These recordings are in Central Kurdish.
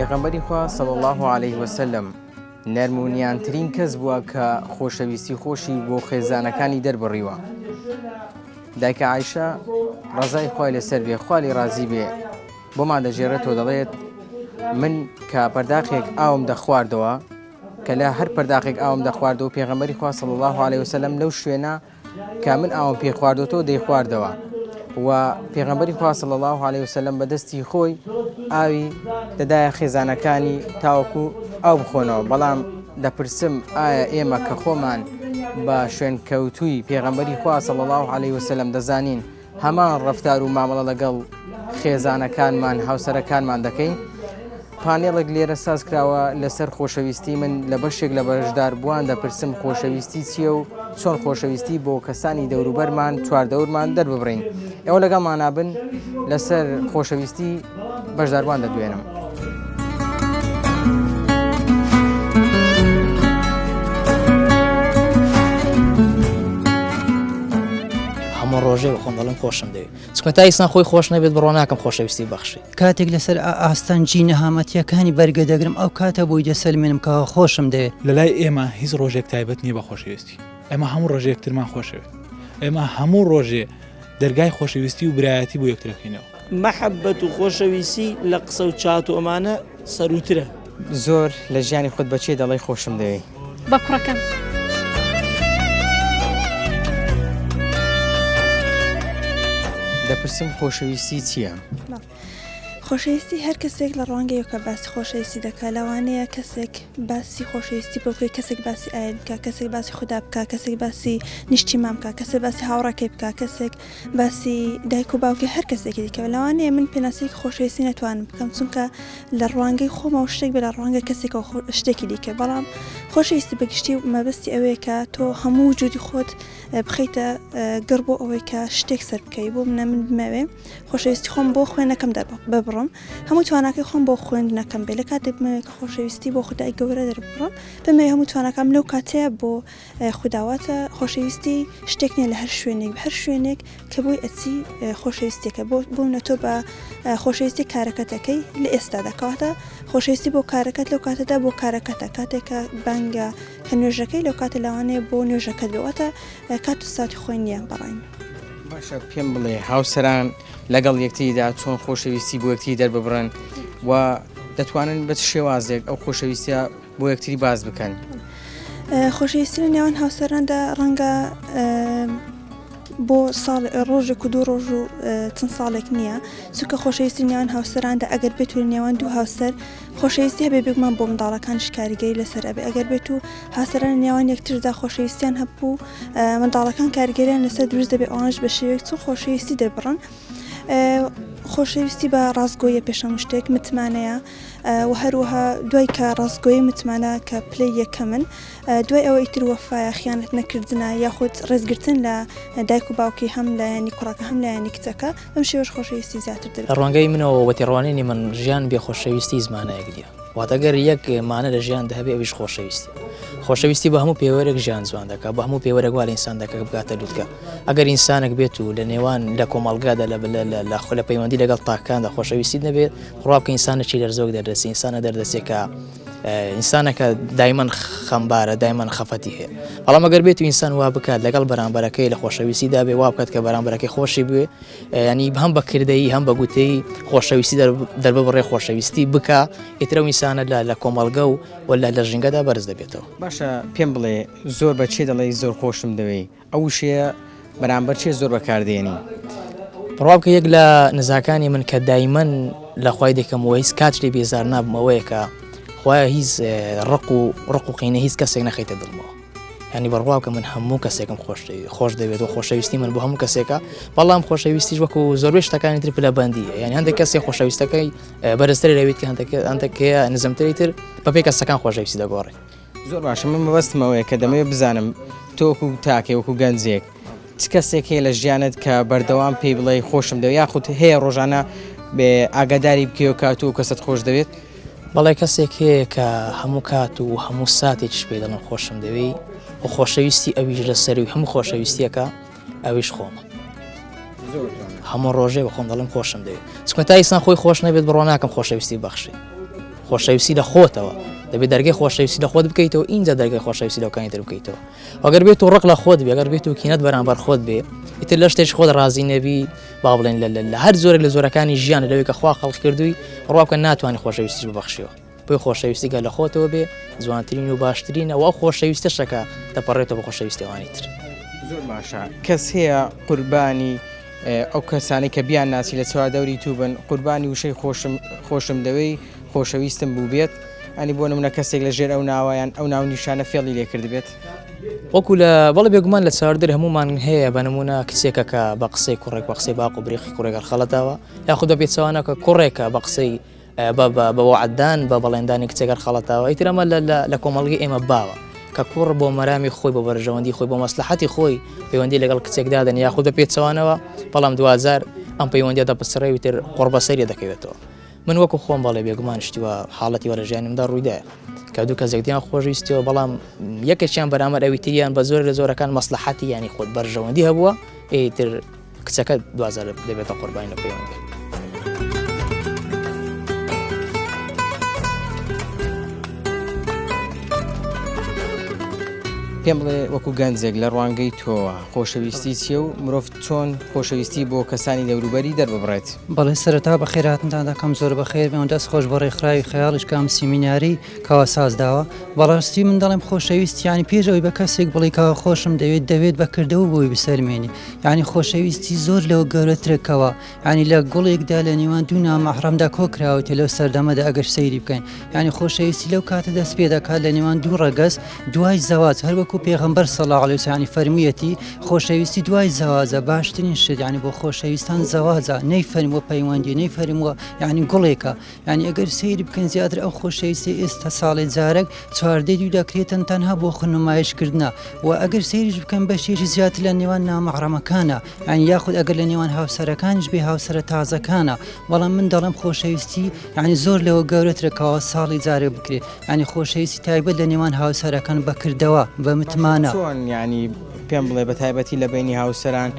پێغەمبەری خوا صلی اللە علیه وسلم نەرم و نیانترین کەس بووە کە خۆشەویستی خۆشی بۆ خێزانەکانی دەربڕیوە. دایکە عایشە ڕەزای خوای لەسەر بێ خوا لێی ڕازی بێ بۆمان دەگێڕێتەوە دەڵێت من کە پەرداخێک ئاوم دەخواردەوە کە لە هەر پەرداخێک ئاوم دەخواردەوە پێغەمبەری خوا صلی الله علیه وسلم لەو شوێنە کە من ئاوم پێ خواردۆتەوە دەیخواردەوە و پێغەمبەری خوا صلی الله علیه وسلم بە دەستی خۆی ئاوی دەدایە خێزانەکانی تاوەکو ئاو بخۆنەوە بەڵام دەپرسم ئایا ئێمە کە خۆمان بە شوێنکەوتووی پێغەمبەری خوا صلی الله علیه وسلم دەزانین هەمان ڕەفتار و مامەڵە لەگەڵ خێزانەکانمان هاوسەرەکانمان دەکەین؟ پانێڵێک لێرە ساز کراوە لەسەر خۆشەویستی من لە بەشێک لە بەشداربووان دەپرسم خۆشەویستی چییە و چۆن خۆشەویستی بۆ کەسانی دەوروبەرمان چواردەورمان دەرببڕین ئێوە لەگەڵمانا بن لەسەر خۆشەویستی بەشداربووان دەدوێنم. هەموو ڕۆژێ بە خۆم دەڵێم خۆشم دەوێت چونکە تا ئیسان خۆی خۆش نەبێت بڕوا ناکەم خۆشەویستی بەخشێت. کاتێک لەسەر ئاستەنگی نەهامەتییەکانی بەرگە دەگرم ئەو کاتە بۆی دەسەلمێنم کە خۆشم دەوێت. لەلای ئێمە هیچ ڕۆژێک تایبەت نییە بە خۆشەویستی، ئێمە هەموو ڕۆژێ یەکترمان خۆشەوێت، ئێمە هەموو ڕۆژێ دەرگای خۆشەویستی و برایەتی بۆ یەکتر ئەکەینەوە. مەحەبەت و خۆشەویسی لە قسە و چات و ئەمانە سەرووترە. زۆر لە ژیانی خۆت بە کێ دەڵێی خۆشم دەوێی؟ بە کوڕەکەم. دەپرسم خۆشەویستی چییە؟ خۆشەویستی هەر کەسێک لە ڕوانگەیەکە باسی خۆشەویستی دەکات لەوانەیە کەسێک باسی خۆشەویستی بۆ بکەی کەسێک باسی ئاین بکە کەسێک باسی خودا بکە کەسێک باسی نیشتیمان بکە کەسێک باسی هاوڕێکەی بکە کەسێک باسی دایک و باوکی هەر کەسێکی دیکە لەوانەیە من پێناسەیەکی خۆشەویستی نەتوانم بکەم چونکە لە ڕوانگەی خۆمەوە شتێک بێ لە ڕوانگە کەسێکەوە شتێکی دیکە بەڵام خۆشەویستی بەگشتی مەبەستی ئەوەیە کە تۆ هەموو وجودی خۆت بخەیتە گڕ بۆ ئەوەی کە شتێک سەر بکەی بۆ منە من بمەوێ خۆشەویستی خۆم بۆ خوێنەکەم دەرببڕم هەموو تواناکەی خۆم بۆ خوێندنەکەم بێ لە کاتێک بمەوێ کە خۆشەویستی بۆ خودای گەورە دەرببڕم بمەوێ هەموو تواناکەم لەو کاتەیە بۆ خودا واتە خۆشەویستی شتێک نییە لە هەر شوێنێک هەر شوێنێک کە بۆی ئەچی خۆشەویستیەکە بۆ بۆ منە تۆ بە خۆشەویستی کارەکەتەکەی لە ئێستادا کەواتە خۆشەویستی بۆ کارەکەت لەو کاتەدا بۆ کارەکەتە کاتێک کە بانگە کە نوێژەکەی لەو کاتە لەوانەیە بۆ نوێژەکەت بێ واتە کات و ساتی خۆی نییە بەڕای من. باشە پێم بڵێ هاوسەران لەگەڵ یەکتریدا چۆن خۆشەویستی بۆ یەکتری دەرببڕن و دەتوانن بە چ شێوازێک ئەو خۆشەویستە بۆ یەکتری باس بکەن؟ خۆشەویستی لە نێوان هاوسەراندا ڕەنگە بۆ ساڵ ڕۆژێک و دوو ڕۆژ و چەند ساڵێک نییە چونکە خۆشەویستی نێوان هاوسەراندا ئەگەر بێت و لە نێوان دوو هاوسەر خۆشەویستی هەبێ بێگومان بۆ منداڵەکانیش کاریگەری لەسەر ئەبێ ئەگەر بێت و هاوسەران لە نێوان یەکتردا خۆشەویستیان هەبوو منداڵەکان کاریگەریان لەسەر دروست دەبێ ئەوانش بە شێوەیەک چون خۆشەویستی دەربڕن خۆشەویستی بە ڕاستگۆیە پێش هەموو شتێک متمانەیە و هەروەها دوای کە ڕاستگۆیی متمانە کە پلەی یەکەمن دوای ئەوە ئیتر وەفایە خیانەت نەکردنە یاخود ڕێزگرتن لە دایک و باوکی هەم لایەنی کوڕەکە هەم لایەنی کچەکە بەم شێوەش خۆشەویستی زیاتر دەبێت. لە ڕوانگەی منەوە و بە تێڕوانینی من ژیان بێ خۆشەویستی هیچ مانایەک نییە. واتە گەر یەک مانە لە ژیاندا هەبێ ئەویش خۆشەویستیە. خۆشەویستی بە هەموو پێوەرێک ژیان جوان دەکا، بە هەموو پێوەرێک وا لە ئینسان دەکا کە بگاتە لوتکە. ئەگەر ئینسانێک بێت و لە نێوان لە کۆمەڵگادا لە لە لە پەیوەندی لەگەڵ تاکەکاندا خۆشەویستیت نەبێت، بڕوا بکە ئینسانێکی لەرزۆک دەردەچێ، ئینسانە دەردەچێ کە ئینسانەکە دایمەن خەمبارە دایمەن خەفەتی هەیە بەڵام ئەگەر بێت و ئینسان وا بکات لەگەڵ بەرامبەرەکەی لە خۆشەویستیدا بێ وا بکات کە بەرامبەرەکەی خۆشی بوێ ینی هەم بە کردەیی هەم بە گوتەی خۆشەویستی دەرببڕێ خۆشەویستی بکە ئیترە و ئینسانە لە لە کۆمەڵگە و ولا لە ژینگەدا بەرز دەبێتەوە. باشە پێم بڵێ زۆر بە کێ دەڵێی زۆر خۆشم دەوێی؟ ئەو وشەیە بەرامبەر کێ زۆر بەکاردێنی؟ بڕوا بکە یەک لە نزاکانی من کە دایمەن لە خوای دەکەم و هیچ کات لێ بێزار نابم ئەوەیە کە خوایە هیچ ڕق و ڕق و قینە هیچ کەسێک نەخەیتە دڵمەوە ینی بڕوا بکە من هەموو کەسێکم خۆش خۆش دەوێت و خۆشەویستی من بۆ هەموو کەسێکە بەڵام خۆشەویستیش وەکو زۆربەی شتەکانی تر پلەبەندی یعنی هەندێک کەسێک خۆشەویستەکەی بەرزتر لەویت کە هەندێک هەندێک نزمتری تر بەپێی کەسەکان خۆشەویستی دەگۆڕێت زۆر باشە من مەبەستم ئەوەیە کە دەمەوێت بزانم تۆ وەکو تاکێ وەکو گەنجێک چ کەسێک هەیە لە ژیانت کە بەردەوام پێی بڵێ خۆشم دەوێت یاخود هەیە ڕۆژانە بێ ئاگاداری بکەیەوە کات و کەست خۆش دەوێت؟ بەڵێ کەسێک هەیە کە هەموو کات و هەموو ساتێکیش پێی دەڵێم خۆشم دەوێی و خۆشەویستی ئەویش لە سەروی هەموو خۆشەویستیەکە ئەویش خۆمە هەموو ڕۆژێ بە خۆم دەڵێم خۆشم دەوێت چونکە تا ئیسان خۆی خۆش نەبێت بڕوا ناکەم خۆشەویستی بەخشێ. خۆشەویستی لە خۆتەوە دەبێت دەرگەی خۆشەویستی لە خۆت بکەیتەوە ئینجا دەرگەی خۆشەویستی لەوکانی تر بکەیتەوە ئەگەر بێت و ڕق لە خۆت بێ ئەگەر بێت و کینەت بەرامبەر خۆت بێ ئیتر لە شتێک خۆت ڕازی نەبی با بڵێن لە هەر زۆرێک لە زۆرەکانی ژیان لەوەی کە خوا خەڵق کردووی ڕوا بکە ناتوانانی خۆشەویستیش ببەخشیەوە بۆی خۆشەویستی گە لە خۆتەوە بێ جوانترین و باشترینە و ئەو خۆشەویستەشەکە دەپەڕێتەوە بە خۆشەویستی ئەوانی تر. زۆر باشە کەس هەیە قوربانی ئەو کەسانەی کە بیان ناسی لە چواردەوری تو بن قوربانی وشەی خۆشم خۆشم دەوێی خۆشەویستم بووبێت ئەنی بۆ نمونە کەسێک لە ژێر ئەو ناوە یان ئەو ناونیشانە فێڵی لێ کردبێت؟ وەکو لە بەڵێ بێگومان لە چواردەر هەموومان هەیە بە نمونە کچێکە کە بە قسەی کوڕێک بە قسەی باق و بریقی کوڕێک هەڵخەڵەتاوە یاخود بە پێچەوانە کە کوڕێکە بە قسەی بە وەعددان بە بەڵێندانی کچێک هەڵخەڵەتاوە ئیتر ئەمە لە کۆمەڵگەی ئێمە باوە کە کوڕ بۆ مەرامی خۆی بۆ بەرژەوەندی خۆی بۆ مەسلحەتی خۆی پەیوەندی لەگەڵ کچێک دادەن یاخود بە پێچەوانەوە بەڵام دواجار ئەم پەیوەندیە دەپچڕێ و تر قوڕ بەسەری دەکەوێتەوە من وەکو خۆم بەڵێ بێگومان شتی وا حاڵەتی وا لە ژیانمدا ڕوویدایە کە دوو کەس یەکدیان خۆشویستەوە بەڵام یەکێکیان بەرامبەر ئەوی تریان بە زۆر لە زۆرەکان مەسلحەتی ینی خۆت بەرژەوەندی هەبووە ئیتر کچەکە دوازار دەبێتە قوربانی لە پەیوەندی. پێم بڵێ وەکو گەنجێک لە ڕوانگەی تۆوە خۆشەویستی چییە و مرۆڤ چۆن خۆشەویستی بۆ کەسانی دەوروبەری دەرببڕێت؟ بەڵێ سەرەتا بەخێرهاتنتان دەکەم زۆر بەخێر بێن و دەست خۆش بۆ ڕێکخراوی خەیاڵیش کە ئەم سیمینارەی کەوا ساز داوە بەڕاستی من دەڵێم خۆشەویست یانی پێش ئەوەی بە کەسێک بڵێی کەوا خۆشم دەوێت دەوێت بە کردەوە بۆی بسەلمێنی یانی خۆشەویستی زۆر لەوە گەورەترە کەوا یانی لە گوڵێکدا لە نێوان دوو نامەحڕەمدا کۆکراوەتە لەو سەردەمەدا ئەگەر سەیری بکەین یانی خۆشەویستی لەو کاتە دەست پێ دەکات لە نێوان دوو ڕەگەز دوای زەواج هەر وەکو پێغەمبەر صلی اللە علیه وسلم یانی فەرموویەتی خۆشەویستی دوای زەواجە باشترین شت یانی بۆ خۆشەویستان زەواجە نەی فەرمووە پەیوەندی نەی فەرمووە یانی گوڵێکە یانی ئەگەر سەیری بکەین زیاتر ئەو خۆشەویستی ئێستا ساڵێ جارێک چواردەی دوو دەکرێتن تەنها بۆ خنمایشکردە و ئەگەر سەیریش بکەن بەشێکی زیاتر لە نێوان نامەحڕەمەکانە یانی یاخود ئەگەر لە نێوان هاوسەرەکانیش بێ هاوسەرە تازەکانە بەڵام من دەڵێم خۆشەویستی یعنی زۆر لەوە گەورەترە کەوا ساڵی جارێک بکرێت یعنی خۆشەویستی تایبەت لە نێوان هاوسەرەکان بەکردەوە بە متمانە. چۆن یعنی پێم بڵێ بە تایبەتی لە بەینی هاوسەران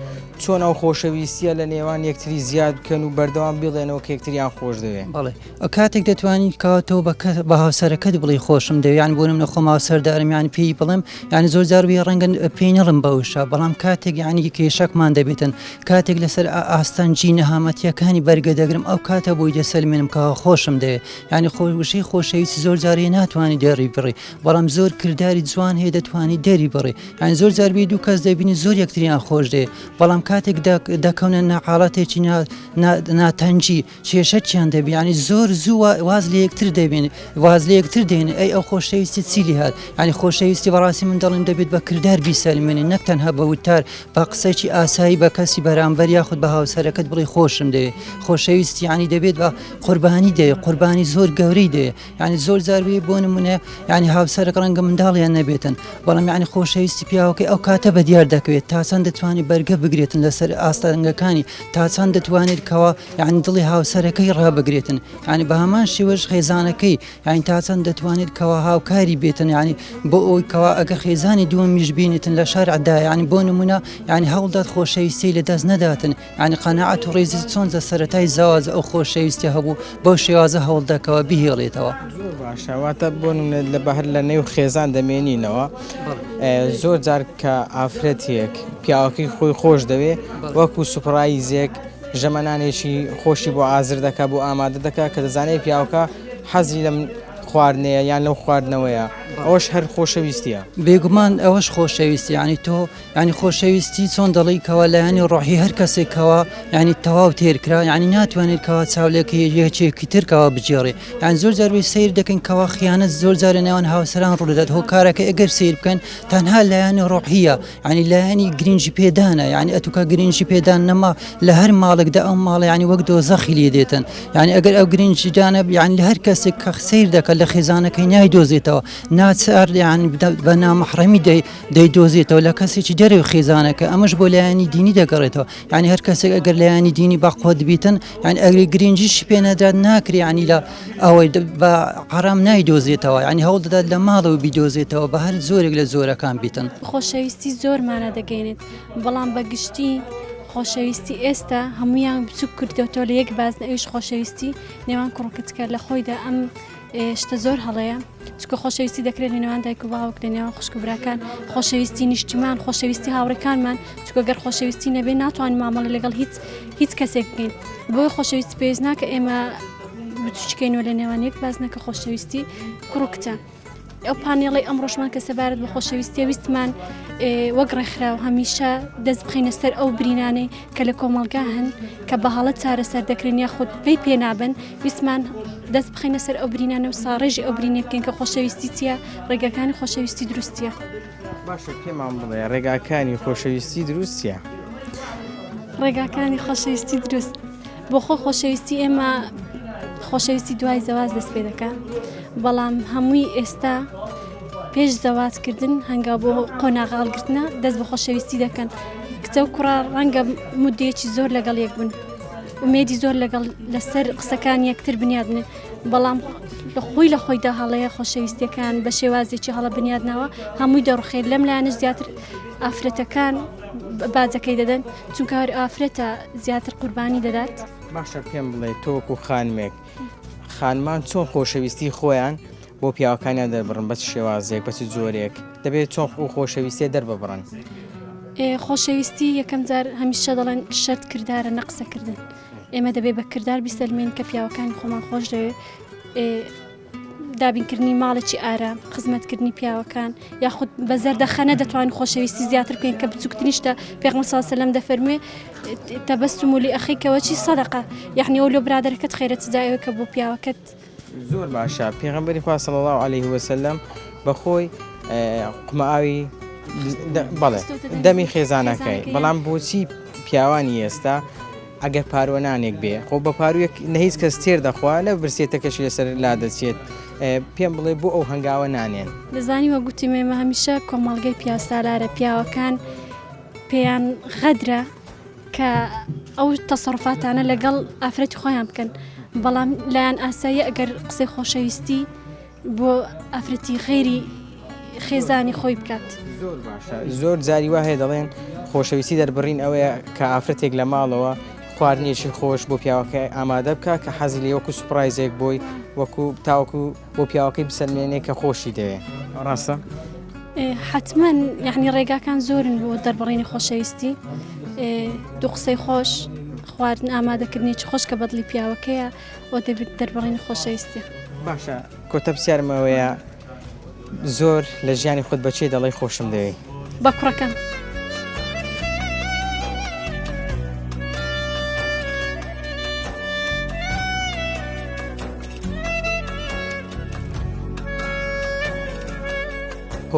چۆن ئەو خۆشەویستیە لە نێوان یەکتری زیاد بکەن و بەردەوام بیڵێنەوە کە یەکتریان خۆش دەوێ؟ بەڵێ کاتێک دەتوانیت کەوا تۆ بە کەس بە هاوسەرەکەت بڵێی خۆشم دەوێ یان بۆ نمونە خۆم هاوسەردارم یان پێی بڵێم یعنی زۆر جار وی ڕەنگە پێی نەڵم بە وشە بەڵام کاتێک یعنی کێشەکمان دەبێتن کاتێک لەسەر ئاستەنگی نەهامەتیەکانی بەرگە دەگرم ئەو کاتە بۆی دەسەلمێنم کەوا خۆشم دەوێ یعنی خۆ وشەی خۆشەویستی زۆر جارێ ناتوانانی دەری بڕی بەڵام زۆر کرداری جوان هەیە دەتوانی دەری بڕی یعنی زۆر جار بێ دوو کەس دەبینی زۆر یەکتریان خۆش دێ بەڵام کاتێک دەکەونە ناحاڵەتێکی ناتەنگی کێشە چیان دەبی یعنی زۆر زوو واز لە یەکتر دەبین واز لە یەکتر دێن ئەی ئەو خۆشەویستی چی لێ هات یعنی خۆشەویستی بەڕاستی من دەڵێم دەبێت بە کردار بیسەلمێنی نەک تەنها بە وتار بە قسەکی ئاسایی بە کەسی بەرامبەر یاخود بە هاوسەرەکەت بڵێ خۆشم دەوێ خۆشەویستی یعنی دەبێت بە قوربانی دەوێ قوربانی زۆر گەورەی دەوێ یعنی زۆر جار بێ بۆ نمونە یعنی هاوسەرەک ڕەنگە منداڵیان نەبێتن بەڵام یعنی خۆشەویستی پیاوەکەی ئەو کاتە بە دیار دەکەوێت تا چەند دەتوانێت بەرگە بگرێتن لەسەر ئاستەنگەکانی تا چەند دەتوانێت کەوا یعنی دڵی هاوسەرەکەی ڕابگرێتن یعنی بە هەمان شێوەش خێزانەکەی یعنی تا چەند دەتوانێت کەوا هاوکاری بێتن یعنی بۆ ئەوی کەوا ئەگەر خێزانی دووەمیش بینێتن لە شەرعدا یعنی بۆ نمونە یعنی هەوڵدات خۆشەویستی لە دەست نەداتن یعنی قەناعەت و ڕێزی چۆن لە سەرەتای زەواج ئەو خۆشەویستی هەبوو بەو شێوازە هەوڵدەکەوە بیهێڵێتەوە. زۆر باشە واتە بۆ نمونە لە بەهر لە نێو خێزان دەمێنینەوە زۆر جار کە ئافرەتێک پیاوەکەی خۆی خۆش دەوێ وەکو سوپرایزێک ژەمەنانێکی خۆشی بۆ ئازر دەکا بۆ ئامادە دەکا کە دەزانێت پیاوەکە حەزی لەم خواردنەیە یان لەو خواردنەوەیە ئەوەش هەر خۆشەویستیە. بێگومان ئەوەش خۆشەویستی یانی تۆ یانی خۆشەویستی چۆن دەڵێی کەوا لایەنی ڕۆحی هەر کەسێک کەوا یانی تەواو تێر کرا یانی ناتوانێت کەوا چاولێکی یەکێکی تر کەوا بگێڕێ یان زۆر جار وی سەیر دەکەن کەوا خیانەت زۆر جار لە نێوان هاوسەران ڕوودەدات هۆکارەکە ئەگەر سەیر بکەن تەنها لایەنی ڕۆحیە یانی لایەنی گرنگی پێدانە یانی ئەتوکە گرنگی پێدان نەما لە هەر ماڵێکدا ئەو ماڵە یانی وەک دۆزەخی لێ دێتن یانی ئەگەر ئەو گرنگیدانە یانی لە هەر کەسێک کە سەیر دەکات لە خێزانەکەی نایدۆزێتەوە ناچار یانی بە نامەحڕەمی دەی دەیدۆزێتەوە لە کەسێکی دەرەوەی خێزانەکە ئەمەش بۆ لایەنی دینی دەگەڕێتەوە یانی هەر کەسێک ئەگەر لایەنی دینی بەقوەت بیتن یانی ئەگەر گرنگیشی پێ نەدات ناکرێ یانی لە ئەوەی بە حەرام نایدۆزێتەوە یانی هەوڵ دەدات لە ماڵەوە بیدۆزێتەوە بە هەر جۆرێک لە جۆرەکان بیتن. خۆشەویستی زۆر مانا دەگەینێت بەڵام بە گشتی خۆشەویستی ئێستا هەمویان بچوک کردۆتەوە لە یەک بازنە ئەویش خۆشەویستی نێوان کوڕ و کچکە لە خۆیدا ئەم. شتە زۆر هەڵەیە چونکە خۆشەویستی دەکرێت لە نێوان دایک و باوک لە نێوان خوشک و براکان خۆشەویستی نیشتیمان خۆشەویستی هاوڕێکانمان چونکە گەر خۆشەویستی نەبێ ناتوانین مامەڵە لەگەڵ هیچ هیچ کەسێک بکەین بۆیە خۆشەویستی پێویست ناکە ئێمە بچووکەینەوە لە نێوان یەک باس نەکە خۆشەویستی کوڕ و کچە. ئەو پانێڵەی ئەمڕۆشمان کە سەبارەت بە خۆشەویستیە ویستمان وەک ڕێکخراو هەمیشە دەست بخەینە سەر ئەو برینانەی کە لە کۆمەڵگا هەن کە بە هەڵە چارەسەر دەکرێن یاخود پێی پێنابن ویستمان دەست بخەینە سەر ئەو برینانە و ساڕێژی ئەو برینە بکەین کە خۆشەویستی چییە ڕێگاکانی خۆشەویستی دروستیە. باشە پێمان بڵێ ڕێگاکانی خۆشەویستی دروست چییە؟ ڕێگاکانی خۆشەویستی دروست بۆ خۆ خۆشەویستی ئێمە خۆشەویستی دوای زەواج دەست پێ دەکا بەڵام هەمووی ئێستا پێش زەواجکردن هەنگاو بۆ قۆناغ هەڵگرتنە دەست بە خۆشەویستی دەکەن کچە و کوڕە ڕەنگە مدەیەکی زۆر لەگەڵ یەک بن ئومێدی زۆر لەگەڵ لەسەر قسەکان یەکتر بنیاد بنێن بەڵام لە خۆی لە خۆیدا هەڵەیە خۆشەویستیەکان بە شێوازێکی هەڵە بنیاد ناوە هەمووی دەڕوخێت لەم لایەنش زیاتر ئافرەتەکان باجەکەی دەدەن چونکە هەر ئافرەتە زیاتر قوربانی دەدات. باشە پێم بڵێ تۆ وەکو خانمێک خانمان چۆن خۆشەویستی خۆیان بۆ پیاوەکانیان دەربڕن بە چ شێوازێک بە چ جۆرێک دەبێت چۆن خۆ خۆشەویستیە دەرببڕن؟ خۆشەویستی یەکەم جار هەمیشە دەڵێن شەرت کردارە نە قسەکردن ئێمە دەبێت بە کردار بیسەلمێن کە پیاوەکانی خۆمان خۆش دەوێت دابینکردنی ماڵێکی ئارام، خزمەتکردنی پیاوەکان، یاخود بە زەردەخەنە دەتوانین خۆشەویستی زیاتر بکەین کە بچووکترین شتە پێغەمبەر صلی الله علیه و سلم دەفەرموێ تبسم لأخيك وجهي صدقة یەعنی ئەو لۆ برادەرەکەت خێرە چ جا ئەوێ کە بۆ پیاوەکەت. زۆر باشە پێغەمبەری خوا صلی اللە علیه وسلم بەخۆی قومە ئاوی بەڵێ دەمی خێزانەکەی بەڵام بۆچی پیاوانی ئێستا ئەگەر پاروە نانێک بێ خۆ بە پارویەک نە هیچ کەس تێر دەخوا نە برسێتەکەشی لەسەر لا دەچێت پێم بڵێ بۆ ئەو هەنگاوە نانێن. دەزانی وەک گوتم ئێمە هەمیشە کۆمەڵگەی پیاوسالارە پیاوەکان پێیان غەدرە کە ئەو تەسەروفاتانە لەگەڵ ئافرەتی خۆیان بکەن بەڵام لایەن ئاساییە ئەگەر قسەی خۆشەویستی بۆ ئافرەتی غەیری خێزانی خۆی بکات. زۆر باشە زۆر جاری وا هەیە دەڵێن خۆشەویستی دەربڕین ئەوەیە کە ئافرەتێک لە ماڵەوە خواردنێکی خۆش بۆ پیاوەکەی ئامادە بکە کە حەزی لێ وەکو surprise ێک بۆی وەکو تاوەکو بۆ پیاوەکەی بسەلمێنێ کە خۆشی دەوێ ڕاستە؟ حتمما یعنی ڕێگاکان زۆرن بۆ دەربڕینی خۆشەویستی دوو قسەی خۆش خواردن ئامادەکردنێکی خۆش کە بەدڵی پیاوەکەیە و دەبێت دەربڕینی خۆشەویستیە. باشە کۆتا پرسیارم ئەوەیە زۆر لە ژیانی خۆت بە کێ دەڵێی خۆشم دەوێی؟ بە کوڕەکەم.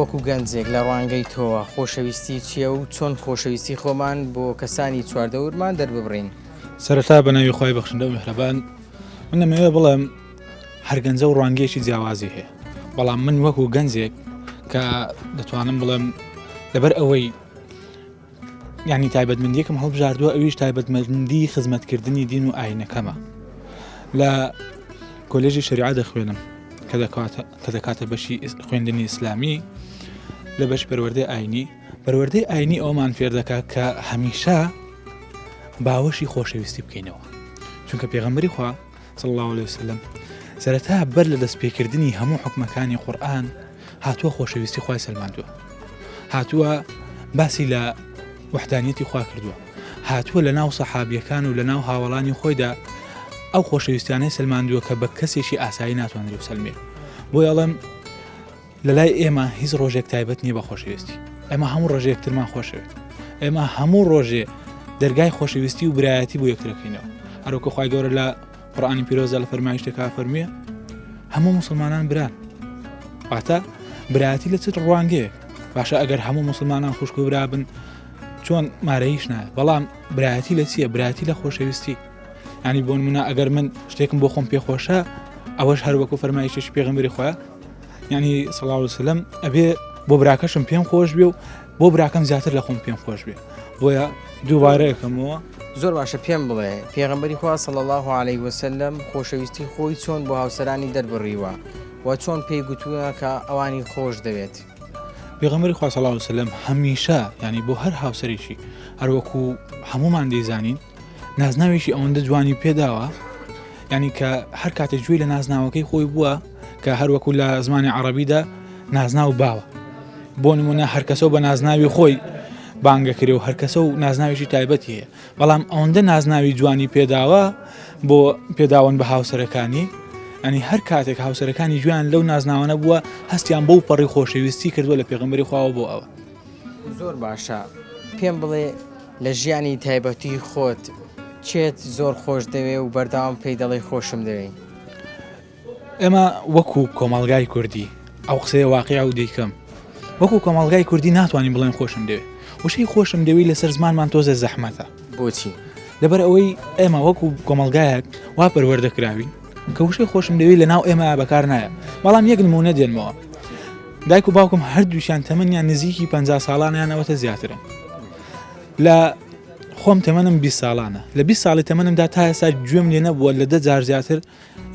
وەکو گەنجێک لە ڕوانگەی تۆوە خۆشەویستی چییە و چۆن خۆشەویستی خۆمان بۆ کەسانی چواردەورمان دەرببڕین؟ سەرەتا بە ناوی خوای بەخشندە و میهرەبان من دەمەوێت بڵێم هەر گەنجە و ڕوانگەیەکی جیاوازی هەیە بەڵام من وەکو گەنجێک کە دەتوانم بڵێم لەبەر ئەوەی ینی تایبەتمەندیەکەم هەڵبژاردووە ئەویش تایبەتمەندی خزمەتکردنی دین و ئاینەکەمە لە کۆلێژی شەریعە دەخوێنم کە دەکاتە کە دەکاتە بەشی خوێندنی ئیسلامی لە بەش پەروەردەی ئاینی پەروەردەی ئاینی ئەومان فێر دەکات کە هەمیشە باوەشی خۆشەویستی بکەینەوە چونکە پێغەمبەری خوا صلی الله علیه وسلم سەرەتا بەر لە دەستپێکردنی هەموو حکومەکانی قورئان هاتووە خۆشەویستی خوای سەلماندووە هاتووە باسی لە وحدانیەتی خوا کردووە هاتووە لە ناو سەحابیەکان و لە ناو هاوڵانی خۆیدا ئەو خۆشەویستیانەی سەلماندووە کە بە کەسێکی ئاسایی ناتوانرێت بسەلمێ بۆی ئەڵێم لەلای ئێمە هیچ ڕۆژێک تایبەت نییە بە خۆشەویستی ئێمە هەموو ڕۆژێک یەکترمان خۆشەوێت ئێمە هەموو ڕۆژێ دەرگای خۆشەویستی و برایەتی بۆ یەکترەکەینەوە هەروکە خی گەورە لە قورآانی پیرۆزە لە فەرمایشتێکا فەرمیە هەموو مسلمانان بران واتە برایەتی لە چ ڕوانگەیەک باشە ئەگەر هەموو مسلمانان خوشک و برابن چۆن مارەیش نایە بەڵام برایەتی لە چییە برایەتی لە خۆشەویستی ینی بۆ منە ئەگەر من شتێکم بۆ خۆم پێخۆشە ئەوەش هەر وەکو فەرمایشێکی پێغمبەری خۆیان یعنی صلی الله علیه وسلم ئەبێ بۆ براکەشم پێم خۆش بێ و بۆ براکەم زیاتر لە خۆم پێم خۆش بێ بۆیە دووبارەیەکەمەوە زۆر باشە پێم بڵێ پێغەمبەری خوا صلی الله علیه وسلم خۆشەویستی خۆی چۆن بۆ هاوسەرانی دەربڕیوە و چۆن پێی گوتووە کە ئەوانی خۆش دەوێت؟ پێغەمبەری خوا صلی الله علیه وسلم هەمیشە یعنی بۆ هەر هاوسەرێکی هەروەکو هەمومان دەیزانین نازناوێکی ئەوەندە جوانی پێداوە یعنی کە هەر کاتێک گوێی لە نازناوەکەی خۆی بووە. کە هەروەکو لە زمانی عەڕەبیدا نازناو باوە بۆ نمونە هەرکەسە و بە نازناوی خۆی بانگەکرێ و هەرکەسە و نازناوێکی تایبەتی هەیە بەڵام ئەوەندە نازناوی جوانی پێداوە بۆ پێداون بە هاوسەرەکانی ئەنی هەر کاتێک هاوسەرەکانی گوێیان لەو نازناوانە بووە هەستیان بەو پەڕی خۆشەویستی کردووە لە پێغمبەری خواوە بۆ ئەوە. زۆر باشە پێم بڵێ لە ژیانی تایبەتی خۆت کێت زۆر خۆش دەوێ و بەردەوام پێی دەڵێی خۆشم دەوێی؟ ئێمە وەکو کۆمەڵگای کوردی ئەو قسەیە واقیع و دەیکەم وەکو کۆمەڵگای کوردی ناتوانین بڵێن خۆشم دەوێ وشەی خۆشم دەوی لەسەر زمانمان تۆزە زەحمەتە بۆچی لەبەر ئەوەی ئێمە وەکو کۆمەڵگایەک وا پەروەردە کراوین کە وشەی خۆشم دەوی لە ناو ئێمە بەکار نایە بەڵام یەک نمونە دێنمەوە دایک و باوکم هەردووشیان تەمەنیان نزیکی پ ساڵانیانەوەتە زیاترن لە خۆم تەمەنم 20 ساڵانە لە 20 ساڵی تەمەنمدا تا ئێستا گوێم لێ نەبووە لە دە جار زیاتر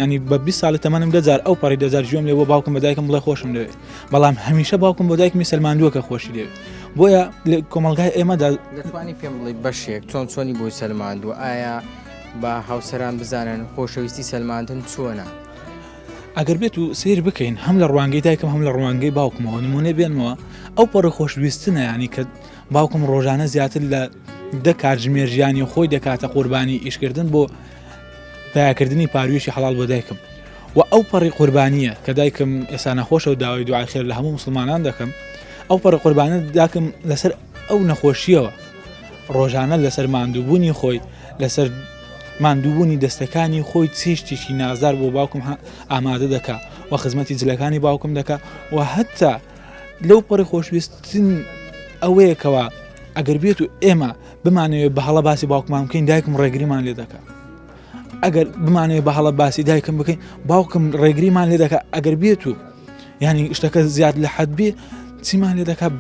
ینی بە 20 ساڵی تەمەنم دە جار ئەو پەڕی دە جار گوێم لێ بۆ باوکم بە دایکم بڵێ خۆشم دەوێت بەڵام هەمیشە باوکم بۆ دایکمی سەلماندووە کە خۆشی دەوێت بۆیە لە کۆمەڵگای ئێمەدا دەتوانی پێم بڵێ بەشێک چۆن چۆنی بۆی سەلماندووە ئایا با هاوسەران بزانن خۆشەویستی سەلماندن چۆنە؟ ئەگەر بێت و سیر بکەین هەم لە ڕوانگەی دایکم هەم لە ڕوانگەی باوکمەوە نمونە بێنمەوە ئەو پەڕی خۆشویستنە ینی کە باوکم ڕۆژانە زیاتر لە دە کاتژمێر ژیانی خۆی دەکاتە قوربانی ئیشکردن بۆ پەیاکردنی پارویەکی حەڵاڵ بۆ دایکم و ئەو پەڕی قوربانیە کە دایکم ئێستا نەخۆشە و داوای دوعای خێر لە هەموو مسلمانان دەکەم ئەو پەڕی قوربانە داکم لەسەر ئەو نەخۆشیەوە ڕۆژانە لەسەر ماندووبوونی خۆی لەسەر ماندووبوونی دەستەکانی خۆی چێشتێکی نازدار بۆ باوکم ئامادە دەکا و خزمەتی جلەکانی باوکم دەکا و هەتا لەو پەڕی خۆشویستن ئەوەیە کەوا ئەگەر بێت و ئێمە بمانەوێت بە هەڵە باسی باوکمان بکەین دایکم ڕێگریمان لێ دەکات ئەگەر بمانەوێت بە هەڵە باسی دایکم بکەین باوکم ڕێگریمان لێ دەکات ئەگەر بێت و ینی شتەکە زیاد لە حەد بێ چیمان لێ دەکات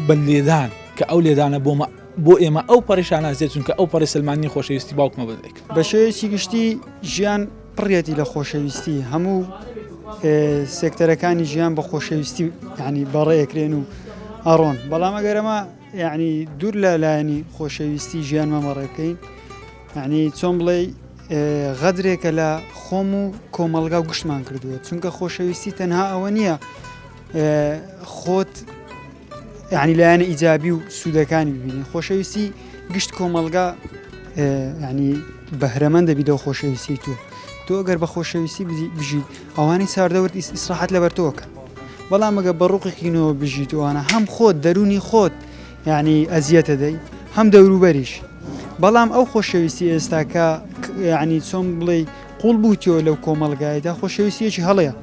بە لێدان کە ئەو لێدانە بۆمە بۆ ئێمە ئەو پەڕیشانازیە چونکە ئەو پەڕی سلمانی خۆشەویستی باوکمە بەدایک بە شێوەیەکی گشتی ژیان پڕیەتی لە خۆشەویستی هەموو سێکتەرەکانی ژیان بە خۆشەویستی ینی بەڕێکرێن و ئەڕۆن بەڵام ئەگەر ئەمە یعنی دوور لە لایەنی خۆشەویستی ژیانمان بەڕێ بکەین یعنی چۆن بڵێ غەدرێکە لە خۆم و کۆمەڵگا و گشتمان کردووە چونکە خۆشەویستی تەنها ئەوە نییە خۆت یعنی لایەنە ئیجابی و سوودەکانی ببینی خۆشەویستی گشت کۆمەڵگا ینی بەهرەمەند دەبی لەو خۆشەویستی تۆ تۆ ئەگەر بە خۆشەویستی بژیت ئەوانەی ساردەورت ئیسراحەت لەبەر تۆکە بەڵام ئەگە بە ڕوقێکینەوە بژیت وانە هەم خۆت دەرونی خۆت یعنی ئەزیەتە دەی هەم دەوروبەریش بەڵام ئەو خۆشەویستی ئێستاکە یعنی چۆن بڵێ قوڵ بووتەوە لەو کۆمەڵگایدا خۆشەویستیەکی هەڵەیە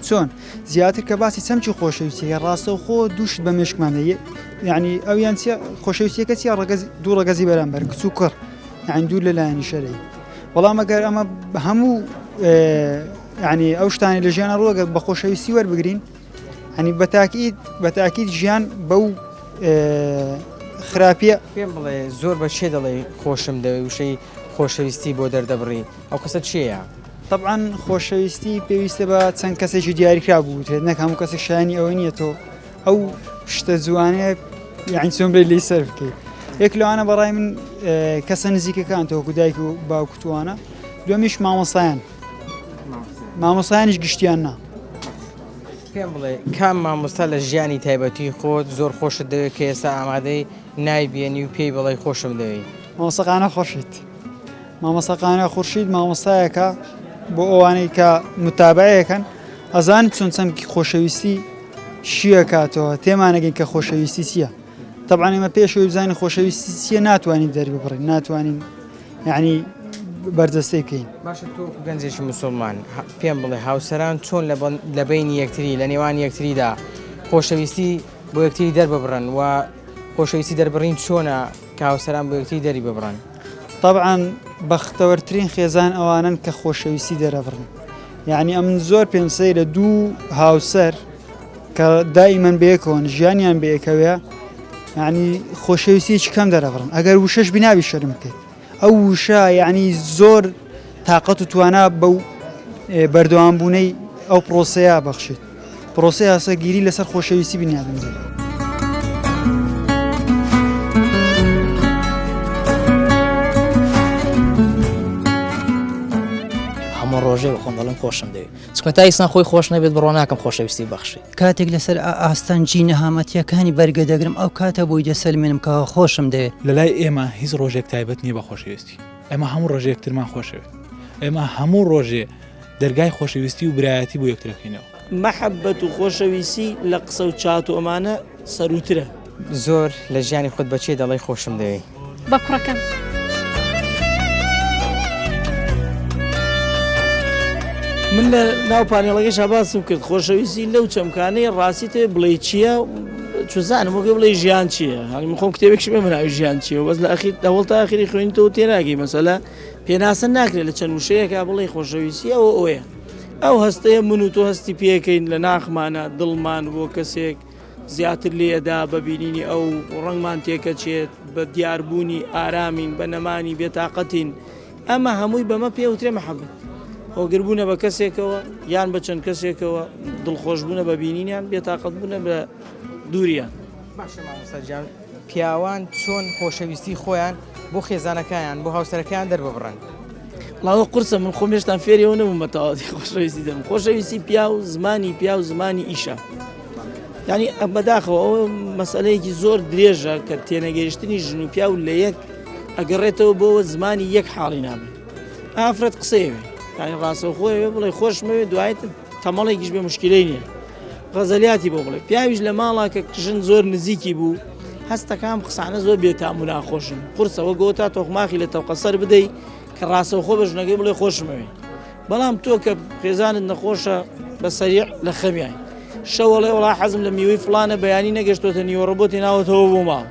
چۆن؟ زیاتر کە باسی چەمکی خۆشەویستیەکە ڕاستەوخۆ دووشت بە مێشکمان دێ یعنی ئەویان چیە خۆشەویستیەکە چیە ڕەگەز دوو ڕەگەزی بەرامبەر کچ و کوڕ یعنی دوور لە لایەنی شەرعی بەڵام ئەگەر ئەمە هەموو یعنی ئەو شتانی لە ژیانە ڕووەگە بە خۆشەویستی وەربگرین هەنی بەتاکیید بەتاکیید ژیان بەو خراپیە پێم بڵێ زۆر بە چێ دەڵێ خۆشم دەوێ وشەی خۆشەویستی بۆ دەردەبڕی ئەو کەسە کێیە؟ تەبعەن خۆشەویستی پێویستە بە چەند کەسێکی دیاریکرا بوترێت نەک هەموو کەسێک شایانی ئەوە نییە تۆ ئەو شتە جوانەیە یعنی چۆن بێ لێی سەر بکەیت یەک لەوانە بەڕای من کەسە نزیکەکان تۆکو دایک و باوکتوانە دومیش مامۆسایان مامۆسایانیش گشتیان نا پێم بڵێ کام مامۆستا لە ژیانی تایبەتی خۆت زۆر خۆشت دەوێت کە ئێستا ئامادەی نایبیێنی و پێی بڵێ خۆشم دەوێی مامۆستا خۆشیت مامۆستا قانع خورشید مامۆستایەکە بۆ ئەوانەی کە متابعەکەن ئەزان چۆن چەمکی خۆشەویستی شیەکاتەوە تێمانەگەین کە خۆشەویستی چییە طبعا ئێمە پێشەوەی بزانین خۆشەویستی چییە ناتوانین دەرببڕین ناتوانین یعنی بەرجەستەی بکەین باشە تۆ گەنجێکی مسلمان پێم بڵێ هاوسەران چۆن لە بینی یەکتری لە نێوان یەکتریدا خۆشەویستی بۆ یەکتری دەرببڕن و خۆشەویستی دەربڕین چۆنە کە هاوسەران بۆ یەکتری دەری ببڕن؟ تەبعەن بەختەوەرترین خێزان ئەوانەن کە خۆشەویستی دەرەبڕن یعنی ئەمن زۆر پێم سەیرە دوو هاوسەر کە دائیمەن بەیەکەوەن ژیانیان بەیەکەوەیە یعنی خۆشەویستیەکی کەم دەرەبڕن ئەگەر وشەش بیناوی شەرم بکەیت ئەو وشە یعنی زۆر تااقەت و توانا بەو بەردەوام بوونەی ئەو پرۆسەیە بەخشێت پرۆسەی هاسەگیری لەسەر خۆشەویستی بنیادنرێت. هەموو ڕۆژێ بە خۆم دەڵێم خۆشم دەوێت چونکە تا ئیسان خۆی خۆش نەبێت بڕوا ناکەم خۆشەویستی بەخشێ. کاتێک لەسەر ئاستەنگی نەهامەتیەکانی بەرگە دەگرم ئەو کاتە بۆی دەسەلمێنم کە خۆشم دەوێت. لەلای ئێمە هیچ ڕۆژێک تایبەت نییە بە خۆشەویستی، ئێمە هەموو ڕۆژێ یەکترمان خۆشەوێت، ئێمە هەموو ڕۆژێ دەرگای خۆشەویستی و برایەتی بۆ یەکتر ئەکەینەوە. مەحەبەت و خۆشەویسی لە قسە و چات و ئەمانە سەرووترە. زۆر لە ژیانی خۆت بە کێ دەڵێی خۆشم دەوێی؟ بە کوڕەکەم. من لە ناو پانێڵەکەشا باسم کرد خۆشەویستی لەو چەمکانەی ڕاستی تێ بڵێ چییە چزانم وەکە بڵێ ژیان چییە هەڵی من خۆم کتێبێکشم بێ مناوی ژیان چییە بەس لە ئەخیر لەوەڵ تا ئەخیری خوێنیتەوە تێناگەی مەسەلە پێناسە ناکرێت لە چەند وشەیەکا بڵێ خۆشەویستی ئەوە ئەوەیە ئەو هەستەیە من و تۆ هەستی پێکەین لە ناخمانە دڵمان بۆ کەسێک زیاتر لێدا بە بینینی ئەو ڕەنگمان تێکەچێت بە دیاربوونی ئارامین بە نەمانی بێتاقەتین ئەمە هەمووی بەمە پێوترێ مەحەبەت هۆگربوونە بە کەسێکەوە یان بە چەند کەسێکەوە دڵخۆشبوونە بە بینینیان بێتاقەتبوونە بە دووریان. باشە مامۆستا گیان پیاوان چۆن خۆشەویستی خۆیان بۆ خێزانەکایان بۆ هاوسەرەکەیان دەرببڕن؟ وەڵا قورسە من خۆم هێشتان فێری ئەوە نەبووم بە تەواوەتی خۆشەویستی دەم خۆشەویستی پیاو زمانی پیاو زمانی ئیشە یعنی بەداخەوە ئەوە مەسئلەیەکی زۆر درێژە کە تێنەگەیشتنی ژن و پیاو لە یەک ئەگەڕێتەوە بۆەوە زمانی یەک حاڵی نابێت ئافرەت قسەیەوێ یعنی ڕاستەوخۆیەوێ بڵێ خۆشمەوێ دوایت تەمەڵێکیش بێ مشکلەی نییە غەزەلیاتی بۆ بڵێ پیاویش لە ماڵا کە ژن زۆر نزیکی بوو هەستەکان قسانە زۆر بێتام و ناخۆشن قورسە وەک تا تۆخماخی لە تەوقەسەر بدەی کە ڕاستەوخۆ بە ژنەکەی بڵێ خۆشمەوێ بەڵام تۆ کە خێزانت نەخۆشە بە سەریع لە خەمیای شەوەڵێ وڵا حەزم لە میوەی فلانە بەیانی نەگەشتۆتە نیوەڕۆ بۆ تێناوەتەوە بۆ ماڵ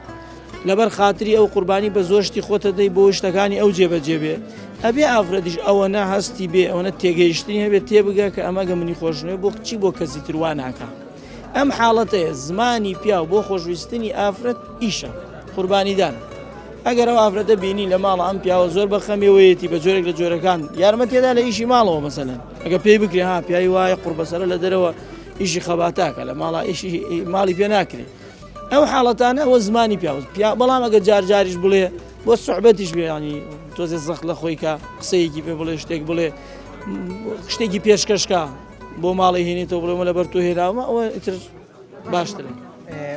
لەبەر خاتری ئەو قوربانی بە زۆر شتی خۆتە دەی بۆ شتەکانی ئەو جێبەجێ بێ ئەبێ ئافرەتیش ئەوەنە هەستی بێ ئەوەنە تێگەیشتنی هەبێت تێبگە کە ئەمە گە منی خۆشنوێ بۆ چی بۆ کەسی تر وا ناکا ئەم حاڵەتەیە زمانی پیاو بۆ خۆشویستنی ئافرەت ئیشە قوربانیدان ئەگەر ئەو ئافرەتە بینی لە ماڵە ئەم پیاوە زۆر بە خەمێوەیەتی بە جۆرێک لە جۆرەکان یارمەتێدا لە ئیشی ماڵەوە مەسەلەن ئەگە پێی بکرێ ها پیاوی وایە قوربەسەرە لە دەرەوە ئیشی خەباتاکە لە ماڵە ئیشی ماڵی پێ ناکرێت ئەو حاڵەتانە ئەوە زمانی پیاو پیا بەڵام ئەگە جار جاریش بڵێ بۆ سوعبەتیش بێ ینی تۆزێ زەخت لە خۆی کە قسەیەکی پێ بڵێ شتێک بڵێ شتێکی پێشکەشکە بۆ ماڵی هێنێتەوە بڵێمە لەبەر تۆ هێناومە ئەوە ئیتر باشترە.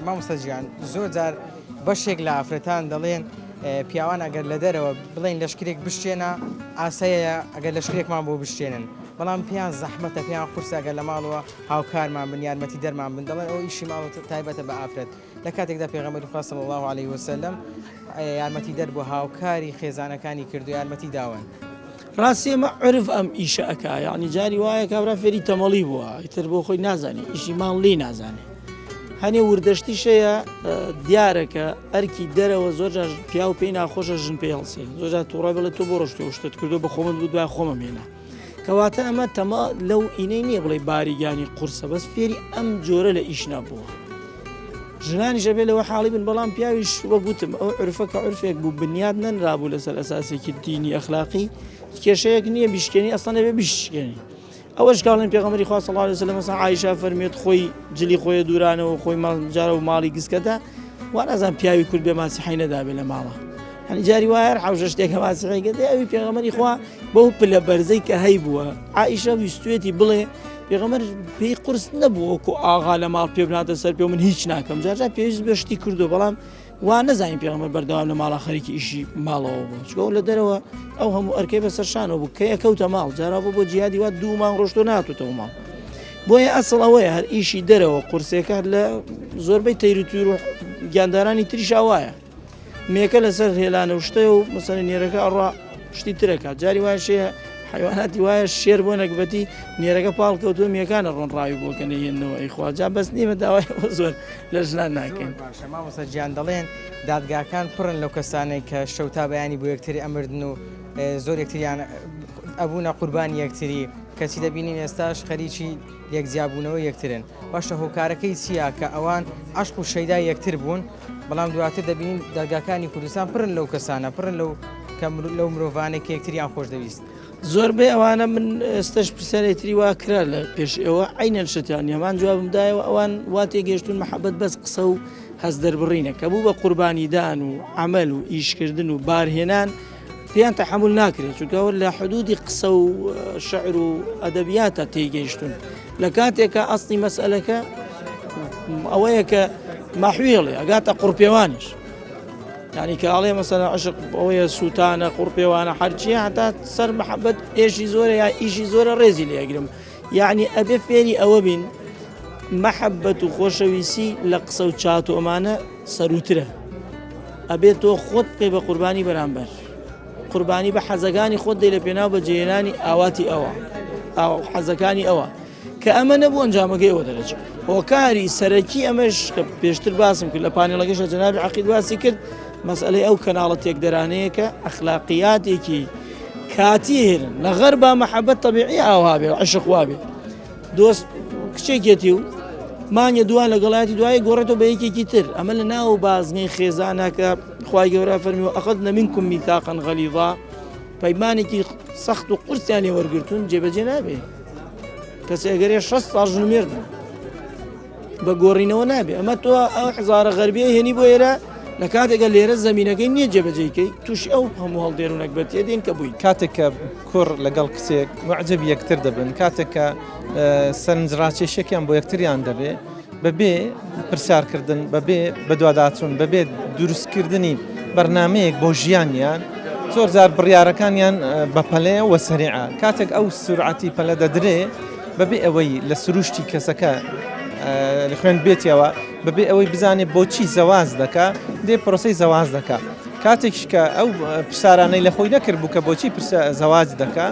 مامۆستا گیان زۆر جار بەشێک لە ئافرەتان دەڵێن پیاوان ئەگەر لە دەرەوە بڵێن لەشکرێک بشتێنە ئاسایە ئەگەر لەشکرێکمان بۆ بشتێنن بەڵام پێیان زەحمەتە پێیان قورسە ئەگەر لە ماڵەوە هاوکارمان بن یارمەتی دەرمان بن دەڵێن ئەو ئیشی ماڵ تایبەتە بە ئافرەت لە کاتێکدا پێغەمبەری خوا صلی اللە علیه وسلم یارمەتی دەر بوو هاوکاری خێزانەکانی کردو یارمەتی داون. ڕاستی ئەمە عورف ئەم ئیشە ئەکا یانی جاری وایە کابرا فێری تەمەڵی بووە ئیتر بۆ خۆی نازانێ ئیشی ماڵ لی نازانێ هەنێ وردەشتیش هەیە دیارە کە ئەرکی دەرەوە زۆر جار پیاو پێی ناخۆشە ژن پێی هەڵسێ زۆر جار تووڕە بڵێ تۆ بۆ ڕۆشتووە شتت کردو بە خۆمت بوو دوای خۆمم هێنا کەواتە ئەمە تەما لەو ئینەی نییە بڵێ باری گیانی قورسە بەس فێری ئەم جۆرە لە ئیش نەبووە ژنانیش ئەبێ لەوە حاڵی بن بەڵام پیاویش وەک وتم ئەو عرفە کە عرفێک بوو بنیاد نەنرابوو لەسەر ئەساسێکی دینی ئەخلاقی کێشەیەک نییە بیشکێنی ئەسڵەن ئەبێ بیشکێنی ئەوەش کاڵێن پێغەمبەری خوا صلی الله علیه وسلم مثلا عایشە فەرمێت خۆی جلی خۆی دوورانەوە خۆی ماڵ جارە و ماڵی گسکەدا وا نازان پیاوی کورد بێ ماسیحی نەدابێ لە ماڵە هەنی جاری وایە هەر حەوشە شتێکە ماسیحی گەدێ ئەوی پێغەمبەری خوا بەو پلە بەرزەی کە هەی بووە عائیشە ویستوێتی بڵێ پێغەمبەر پێی قورس نەبوو وەکو ئاغا لە ماڵ پێ بناتە سەر پێ من هیچ ناکەم جارجا پێویست بە شتی کردو بەڵام وا نەزانین پێغەمبەر بەردەوام لە ماڵا خەریکی ئیشی ماڵەوە بوو چونکە ئەو لە دەرەوە ئەو هەموو ئەرکەی بەسەر شانەوە بوو کە ئەکەوتە ماڵ جارا بۆ بۆ جیادی وا دوو مانگ ڕۆشتۆ ناتوتەوە ماڵ بۆیە ئەسڵ ئەوەیە هەر ئیشی دەرەوە قورسێکە لە زۆربەی تەیر و تور و گیاندارانی تریشا وایە مێکە لەسەر هێلانە و شتەیە و مەسەلەن نێرەکە ئەڕوا شتی ترەکە جاری وایە شێ حیواناتی وایە شێر بۆ نەگبەتی نێرەکە پاڵ کەوتووە مێکانە ڕۆن ڕاوی بۆ کە نەهێنەوە ئەیخوا جا بەس نیمە داوای ئەوە زۆر لە ژنان ناکەین. باشە مامۆستا گیان دەڵێن دادگاکان پڕن لەو کەسانەی کە شەو تا بەیانی بۆ یەکتری ئەمردن و زۆر یەکتریان ئەبوونە قوربانی یەکتری کەچی دەبینین ئێستاش خەریکی لێک جیابوونەوەی یەکترن باشە هۆکارەکەی چییە کە ئەوان عەشق و شەیدای یەکتر بوون بەڵام دواتر دەبینین دادگاکانی کوردستان پڕن لەو کەسانە پڕن لەو کە لەو مرۆڤانەی کە یەکتریان خۆش دەویست. زۆربەی ئەوانە من ئێستەش پرسیارێ تری وا کرا لە پێش ئێوە عەینەن شتیان هەمان جوابم دایەوە ئەوان وا تێگەیشتوون مەحەبەت بەس قسە و هەست دەربڕینە کە بوو بە قوربانیدان و عەمەل و ئیشکردن و بارهێنان. پێیان تەحەمول ناکرێت چونکە ئەوە لە حدودی قسە و شعر و ئەدەبیاتە تێگەیشتون لە کاتێکە ئەسڵی مەسئلەکە ئەوەیە کە مەحویڵێ ئەگاتە قوڕپێوانیش یعنی کە ئەڵێ مەسەلەن عشق ئەوەیە سووتانە قوڕپێوانە هەرچیە هەتا سەر محەبەت ئێشی زۆرە یا ئیشی زۆرە ڕێزی لێگرم یعنی ئەبێ فێری ئەوە بین مەحەبەت و خۆشەویستی لە قسە و چات و ئەمانە سەروترە ئەبێت تۆ خۆت بکەی بە قوربانی بەرامبەر قوربانی بە حەزەکانی خۆت دەی لە پێناو بەجێهێنانی ئاواتی ئەوە ئاو حەزەکانی ئەوە کە ئەمە نەبوو ئەنجامەکەی ئەوە دەرەچێت هۆکاری سەرەکی ئەمەش کە پێشتر باسم کرد لە پانێڵەکەش جەنابی عەقید باسی کرد مەسئلەی ئەو کەناڵە تێکدەرانەیە کە ئەخلاقیاتێکی کاتی هێرن لە غەربا مەحەبەت تەبیعی ئاوا بێ عشق وابێ دۆست کچێکێتی و مانگە دووان لەگەڵایەتی دوایی گۆڕێتەوە بە یەکێکی تر ئەمە لە ناو بازنەی خێزانە کە خوای گەورە فەرمی و ئەخذنا منکم میثاقا غلیظا پەیمانێکی سەخت و قورسیان لێ وەرگرتوون جێبەجێ نابێ کەسێ ئەگەرێ 6 ساڵ ژن و مێرد بن بە گۆڕینەوە نابێ ئەمە تۆ ئەو حزارە غەربیە هێنی بۆ ئێرە لە کاتێکە لێرە زمینەکەی نییە جێبەجێکەی تووشی ئەو هەموو هەڵدێر و نەگبەتیە دێن کە بووین کاتێک کە کوڕ لەگەڵ کچێک معجب یەکتر دەبن کاتێک کە سەرنجڕاکێشێکیان بۆ یەکتریان دەبێ بەبێ پرسیارکردن بەبێ بەدواداچوون بەبێ دروستکردنی بەرنمەیەک بۆ ژیانیان زۆر جار بڕیارەکانیان بەپەلەیە و سەریعە کاتێک ئەو سرعەتی پەلە دەدرێ بەبێ ئەوەی لە سروشتی کەسەکە خوێن بێتەوە بەبێ ئەوەی بزانێت بۆچی زەواز دەکا دێ پرۆسی زەواز دەکا کاتێکش کە ئەو پرسیارانەی لە خۆی نەکرد بوو کە بۆچی پرسە زەواج دەکا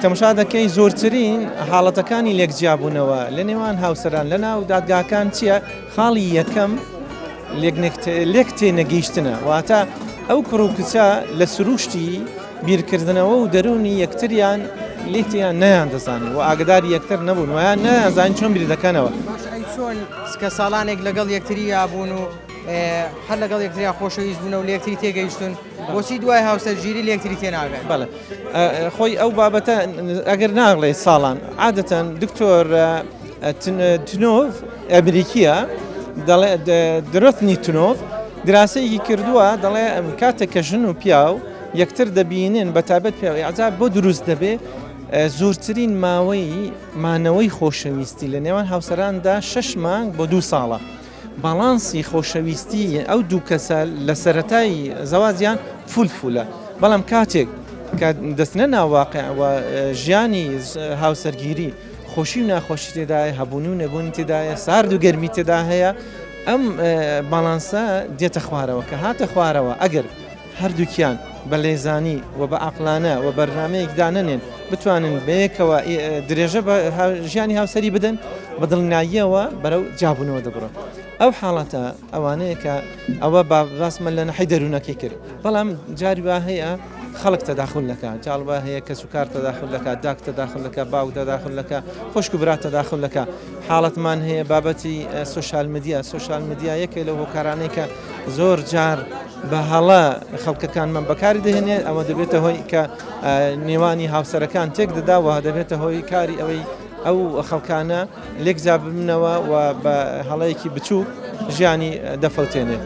تەمەشا دەکەی زۆرترین حاڵەتەکانی لێک جیابوونەوە لە نێوان هاوسەران لە ناو دادگاکان چییە خاڵی یەکەم لێک تێنەگەیشتنە واتە ئەو کوڕ و کچە لە سروشتی بیرکردنەوە و دەروونی یەکتریان لێتیان نەیان دەزانانی و ئاگداری یەکتر نەبوون ویان نەیانزانین چۆن بیر دەکەنەوە چۆن کە ساڵانێک لەگەڵ یەکتری یابوون و هەر لەگەڵ یەکتریا خۆشەویست بوون و لەکتری تێگەیشتون بۆچی دوای هاوسەرگیری لەکتری تێناگەن؟ بەڵێ خۆی ئەو بابەتە ئەگەر ناڵێ ساڵان عادەتەن دکتۆر تنۆڤ ئەمریکیە دەڵێ درۆتنی تنۆڤ دراسەیەکی کردووە دەڵێ کاتێک کە ژن و پیاو یەکتر دەبینن بە تابەت پیاو ئەعجاب بۆ دروست دەبێ زۆرترین ماوەی مانەوەی خۆشەویستی لە نێوان هاوسەراندا شش مانگ بۆ دوو ساڵە. باڵانسی خۆشەویستی ئەو دوو کەسە لە سەرەتای زەواجیان فول فولە بەڵام کاتێک کە دەستنە ناو واقع و ژیانی هاوسەرگیری خۆشی و ناخۆشی تێدایە هەبوون و نەبوونی تێدایە سارد و گەرمی تێدا هەیە ئەم باڵانسە دێتە خوارەوە کە هاتە خوارەوە ئەگەر هەردووکیان بە لێزانی و بە عەقڵانە و بەرنامەیەک دانەنێن بتوانن بەیەکەوە درێژە بە ژیانی هاوسەری بدەن بە دڵنیاییەوە بەرەو جیابوونەوە دەبڕن ئەو حاڵەتە ئەوانەیە کە ئەوە باسمە لە نەحی دەروونەکەی کرد بەڵام جاری وا هەیە خەڵک تەداخل دەکات جاڵ وا هەیە کەس و کار تەداخل دەکات داک تەداخل دەکات باوک تەداخل دەکات خوشک و برا تەداخل دەکات حاڵەتمان هەیە بابەتی سۆشال میدیا سۆشال میدیا یەکێ لەو هۆکارانەی کە زۆر جار بە هەڵە خەڵکەکانمان بەکاری دەهێنێت ئەوە دەبێتە هۆی کە نێوانی هاوسەرەکان تێک دەدا و دەبێتە هۆی کاری ئەوەی ئەو خەڵکانە لێک جیا ببنەوە و بە هەڵەیەکی بچووک ژیانی دەفەوتێنێت.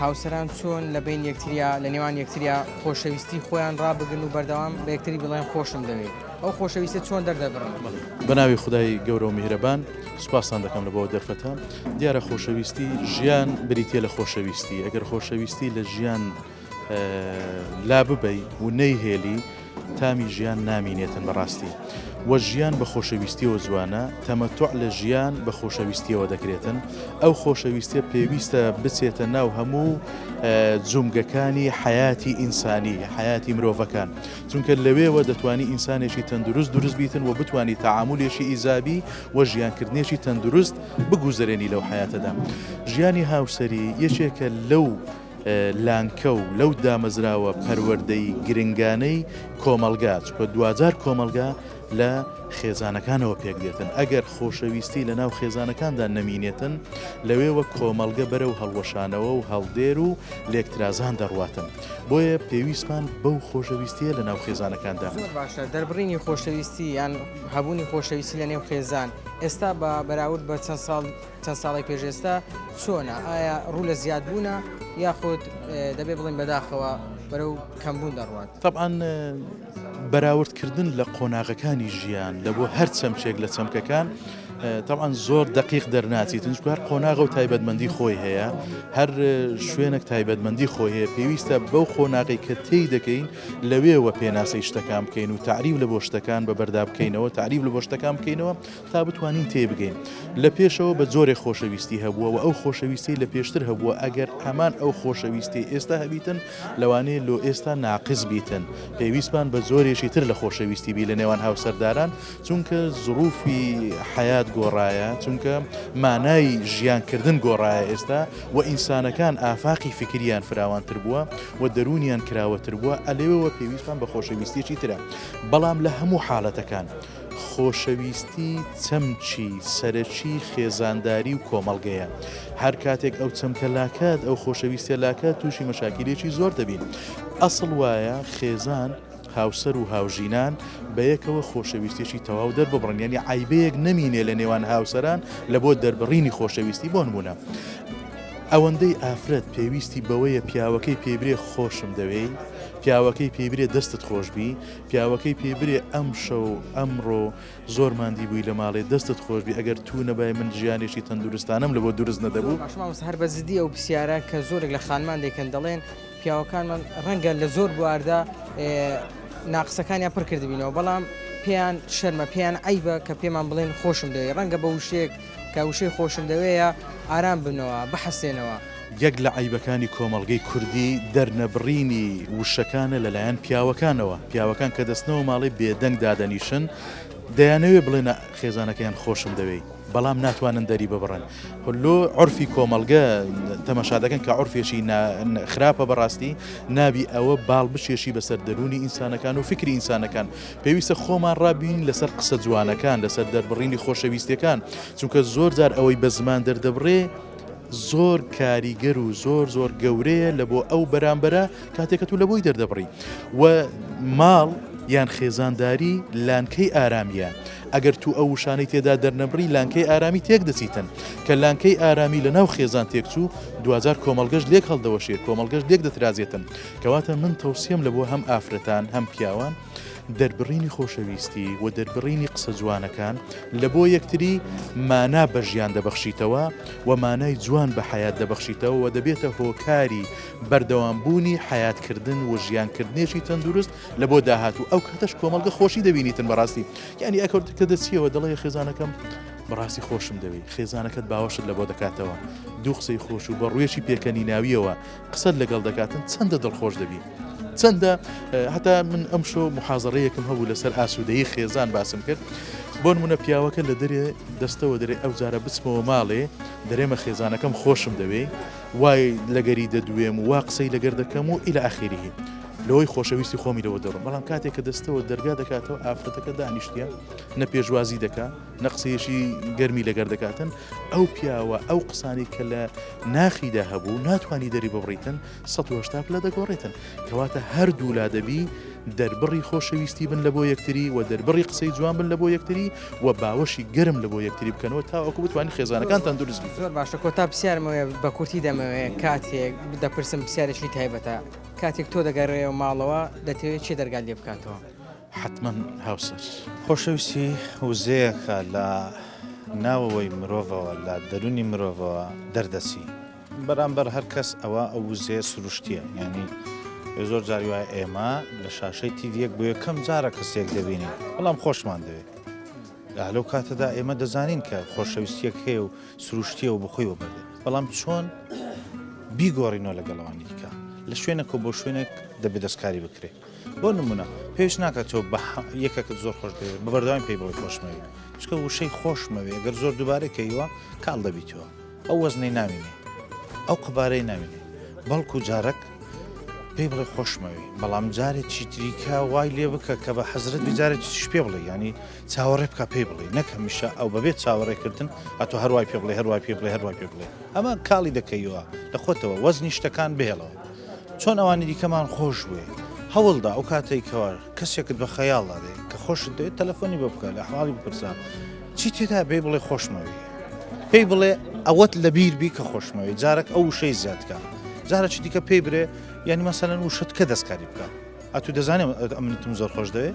هاوسەران چۆن لە بین یەکتریا لە نێوان یەکتریا خۆشەویستی خۆیان ڕابگرن و بەردەوام بە یەکتری بڵێن خۆشم دەوێت؟ ئەو خۆشەویستیە چۆن دەردەبڕن؟ بەناوی خودای گەورە و میهرەبان سوپاستان دەکەم لە بۆ دەرفەتە دیارە خۆشەویستی ژیان بریتە لە خۆشەویستی ئەگەر خۆشەویستی لە ژیان لا ببەی و نەیهێلی تامی ژیان نامینێتن بەڕاستی وە ژیان بە خۆشەویستیەوە جوانە تەمەتوع لە ژیان بە خۆشەویستیەوە دەکرێتن ئەو خۆشەویستیە پێویستە بچێتە ناو هەموو جومگەکانی حیاتی ئینسانی حیاتی مرۆڤەکان چونکە لەوێوە دەتوانی ئینسانێکی تەندروست دروست بیتن و بتوانی تەعامولێکی ئیجابی و ژیانکردنێکی تەندروست بگوزەرێنی لەو حەیاتەدا. ژیانی هاوسەری یەکێکە لەو لانکە و لەو دامەزراوە پەروەردەیی گرنگانەی کۆمەڵگا، چونکە دواجار کۆمەڵگا. لە خێزانەکانەوە پێک دێتن، ئەگەر خۆشەویستی لە ناو خێزانەکاندا نەمینێتن، لەوێوە کۆمەڵگە بەرەو هەڵوەشانەوە و هەڵدێر و لێکترازان دەڕواتن. بۆیە پێویستمان بەو خۆشەویستییە لە ناو خێزانەکاندا. زۆر باشە، دەربڕینی خۆشەویستی یان هەبوونی خۆشەویستی لە نێو خێزان ئێستا بە بەراورد بە چەند ساڵ چەند ساڵێک پێش ئێستا چۆنە؟ ئایا ڕوو لە زیادبوونە یاخود دەبێ بڵێین بەداخەوە بەرەو کەمبوون دەڕوات؟ تەبعەن بەراورد کردن لە قۆناغەکانی ژیان لە بۆ هەر چەمکێک لە چەمکەکان تەبعەن زۆر دەقیق دەرناچیتن چونکە هەر قۆناغە و تایبەتمەندی خۆی هەیە هەر شوێنێک تایبەتمەندی خۆی هەیە پێویستە بەو قۆناغی کە تێی دەکەین لەوێوە پێناسەی شتەکان بکەین و تعریف لە بۆ شتەکان بە بەردا بکەینەوە تعریف لە بۆ شتەکان بکەینەوە تا بتوانین تێبگەین. لە پێشەوە بە جۆرێک خۆشەویستی هەبووە و ئەو خۆشەویستیەی لە پێشتر هەبووە ئەگەر هەمان ئەو خۆشەویستیەی ئێستا هەبیتن لەوانەیە لۆ ئێستا ناقس بیتن. پێویستمان بە جۆرێکی تر لە خۆشەویستی بی لە نێوان هاوسەرداران چونکە زروفی حەیات گۆڕایە چونکە مانای ژیان کردن گۆڕایە ئێستا و ئینسانەکان ئافاقی فیکریان فراوانتر بووە و دەروونیان کراوەتر بووە ئەلەوێوە پێویستمان بە خۆشەویستیەکی ترە بەڵام لە هەموو حالەتەکان خۆشەویستی چەمکی سەرەکی خێزانداری و کۆمەڵگەیە. هەر کاتێک ئەو چەمکە لاکات، ئەو خۆشەویستیە لاکات، تووشی مەشاکیلێکی زۆر دەبین. ئەسڵ وایە خێزان، هاوسەر و هاوژینان بەیەکەوە خۆشەویستیەکی تەواو دەرببڕن، یانی عەیبەیەک نەمینێ لە نێوان هاوسەران لە بۆ دەربڕینی خۆشەویستی. بۆ نموونە ئەوەندەی ئافرەت پێویستی بەوەیە پیاوەکەی پێی برێ خۆشم دەوێی، پیاوەکەی پێی برێ دەستت خۆش بی، پیاوەکەی پێی برێ ئەمشەو، ئەمڕۆ، زۆر ماندی بووی لە ماڵێ، دەستت خۆش بی، ئەگەر توو نەبای من ژیانێکی تەندروستانەم لە بۆ دروست نەدەبوو. زۆر باشە مامۆستا هەر بە جدی ئەو پرسیارە کە زۆرێک لە خانمان دەیکەن دەڵێن پیاوەکانمان ڕەنگە لە زۆر بواردا ناقسەکانیان پڕ کردبینەوە بەڵام پێیان شەرمە پێیان عەیبە کە پێمان بڵێن خۆشم دەوێی ڕەنگە بە وشەیەک کە وشەی خۆشم دەوێیە ئارام بنەوە بحەسێنەوە. یەک لە عەیبەکانی کۆمەڵگەی کوردی دەرنەبڕینی وشەکانە لەلایەن پیاوەکانەوە، پیاوەکان کە دەچنەوە ماڵێ بێدەنگ دادەنیشن، دەیانەوێ بڵێنە خێزانەکەیان خۆشم دەوێی، بەڵام ناتوانن دەری ببڕن. لۆ عورفی کۆمەڵگە تەمەشا دەکەن کە عورفێکی خراپە بەڕاستی، نابی ئەوە باڵ بکێشی بەسەر دەروونی ئینسانەکان و فیکری ئینسانەکان. پێویستە خۆمان ڕابینین لەسەر قسە جوانەکان، لەسەر دەربڕینی خۆشەویستیەکان، چونکە زۆر جار ئەوەی بە زمان دەردەبڕێ زۆر کاریگەر و زۆر زۆر گەورەیە لە بۆ ئەو بەرامبەرە کاتێک کە تو لە بۆی دەردەبڕی و ماڵ یان خێزانداری لانکەی ئارامیە ئەگەر تو ئەو وشانەی تێدا دەرنەبڕی لانکەی ئارامی تێک دەچیتن کە لانکەی ئارامی لە ناو خێزان تێکچوو دواجار کۆمەڵگەش لێک هەڵدەوەشێ کۆمەڵگەش لێک دەترازێتن کەواتە من تەوسیەم لە بۆ هەم ئافرەتان هەم پیاوان دەربڕینی خۆشەویستی و دەربڕینی قسە جوانەکان لە بۆ یەکتری مانا بە ژیان دەبەخشیتەوە و مانای جوان بە حەیات دەبەخشیتەوە و دەبێتە هۆکاری بەردەوام بوونی حەیات کردن و ژیان کردنێکی تەندروست لە بۆ داهاتوو ئەو کاتەش کۆمەڵگە خۆشی دەبینیتن بەڕاستی یانی ئەکەوت کە دەچیەوە دەڵێ خێزانەکەم بەڕاستی خۆشم دەوێی خێزانەکەت باوەشت لە بۆ دەکاتەوە دوو قسەی خۆش و بە ڕوویەکی پێکەنیناویەوە قسەت لەگەڵ دەکاتن چەندە دڵخۆش دەبی چەندە هەتا من ئەمشۆ محازڕەیەکم هەبوو لەسەر ئاسوودەیی خێزان باسم کرد بۆ نمونە پیاوەکە لە دەرێ دەستەوە دەرێ ئەو جارە بچمەوە ماڵێ دەرێمە خێزانەکەم خۆشم دەوێی وای لەگەری دەدوێم و وا قسەی لەگەر دەکەم و ئیلە ئاخیریه لەوەی خۆشەویستی خۆمی لەوە دەڕم بەڵام کاتێک کە دەستەوە دەرگا دەکاتەوە ئافرەتەکە دانیشتە نە پێشوازی دەکا نە قسەیەکی گەرمی لەگەر دەکاتن، ئەو پیاوە ئەو قسانەی کە لە ناخیدا هەبوو ناتوانی دەری ببڕیتن 180 پلە دەگۆڕێتن کەواتە هەردوو لا دەبی دەربڕی خۆشەویستی بن لە بۆ یەکتری و دەربڕی قسەی جوان بن لە بۆ یەکتری و باوەشی گەرم لە بۆ یەکتری بکەنەوە تاوەکو بتوانین خێزانەکانتان دروست بن. زۆر باشە کۆتا پرسیارمەوەیە بە کورتی دەمەوێ کاتێک دەپرسم پرسیارێکی تایبەتە کاتێک تۆ دەگەڕێیەوە ماڵەوە دەتەوێت کێ دەرگات لێ بکاتەوە؟ حەتمەن هاوسەر. خۆشەویستی وزەیەکە لە ناوەوەی مرۆڤەوە، لە دەروونی مرۆڤەوە دەردەچی بەرامبەر هەر کەس، ئەوە ئەو وزەیە سروشتییە، یانی زۆر جاری وایە ئێمە لە شاشەی تیڤیەک بۆ یەکەم جارە کەسێک دەبینین بەڵام خۆشمان دەوێت. لەو کاتەدا ئێمە دەزانین کە خۆشەویستیەک هەیە و سروشتیە و بەخۆیەوە بەردێ بەڵام چۆن بیگۆڕینەوە لەگەڵ ئەوانی دیکە لە شوێنێک و بۆ شوێنێک دەبێت دەستکاری بکرێت. بۆ نمونە پێویست ناکات تۆ بە یەکێکت زۆر خۆش دەوێت بە بەردەوامی پێی بڵێ خۆشمەوێ چکە وشەی خۆشمەوێ گەر زۆر دووبارە کەیوە کاڵ دەبیتەوە ئەو وەزنەی نامینێ ئەو قەبارەی نامینێ بەڵکو جارەک پێی بڵێ خۆشمەوێی بەڵام جارێکی تریکە وای لێ بکە کە بە حەزرەت بی جارێکی تریش پێ بڵێ یانی چاوەڕێ بکە پێی بڵێ نەک هەمیشە ئەو بەبێ چاوەڕێکردن ئەتۆ هەروای پێ بڵێ هەروای پێ بڵێ هەروای پێ بڵێ ئەمە کاڵی دەکەیەوە لە خۆتەوە وەزنی شتەکان بهێڵەوە چۆن ئەوانی دیکەمان خۆش بوێ هەوڵدا ئەو کاتێک کەوا کەسێکت بە خەیاڵدا دێ کە خۆشت دەوێت تەلەفۆنی بۆ بکە لە حواڵی بپرسە چی تێدا بێ بڵێ خۆشمەوێ پێی بڵێ ئەوەت لەبیر بی کە خۆشمەوێ جارێک ئەو وشەی زیاد کە جارێکی دیکە پێی برێ یعنی مەسەلەن وشت کە دەستکاری بکە ئەتو دەزانێ ئەمنتم زۆر خۆش دەوێ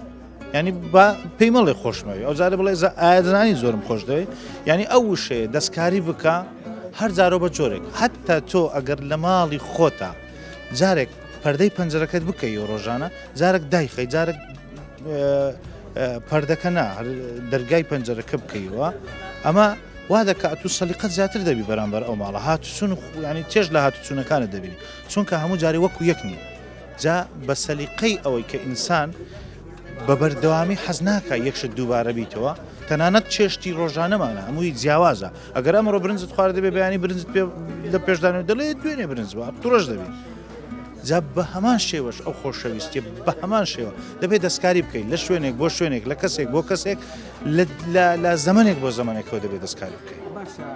ینی با پێی مەڵێ خۆشمەوێ ئەو جارە بڵێ ئایا دەزانی زۆرم خۆش دەوێ ینی ئەو وشەیە دەستکاری بکە هەر جارۆ بە جۆرێک حتا تۆ ئەگەر لە ماڵی خۆتە جارێک پەردەی پەنجەرەکەت بکەی و ڕۆژانە جارێک دایخەی جارێک پەردەکە نا دەرگای پەنجەرەکە بکەیەوە ئەمە وا دەکات ئەتوو سەلیقەت زیاتر دەبی بەرامبەر ئەو ماڵە هاتوچون ینی چێژ لە هاتوچوونەکانت دەبینی چونکە هەموو جاری وەکو یەک نییە جا بە سەلیقەی ئەوەی کە ئینسان بە بەردەوامی حەز ناکە یەکشت دووبارە بیتەوە تەنانەت چێشتی ڕۆژانەمانە هەمووی جیاوازە ئەگەر ئەمڕۆ برنجت خوارد دەبێ بەیانی برنجت پێ لە پێشدان و دەڵێ دوێنێ برنج بووە توڕەش دەبی جا بە هەمان شێوەش ئەو خۆشەویستیە بە هەمان شێوە دەبێت دەستکاری بکەیت لە شوێنێک بۆ شوێنێک لە کەسێک بۆ کەسێک لە زەمنێک بۆ زەمنێکەوە دەبێت دەستکاری بکەیت. باشە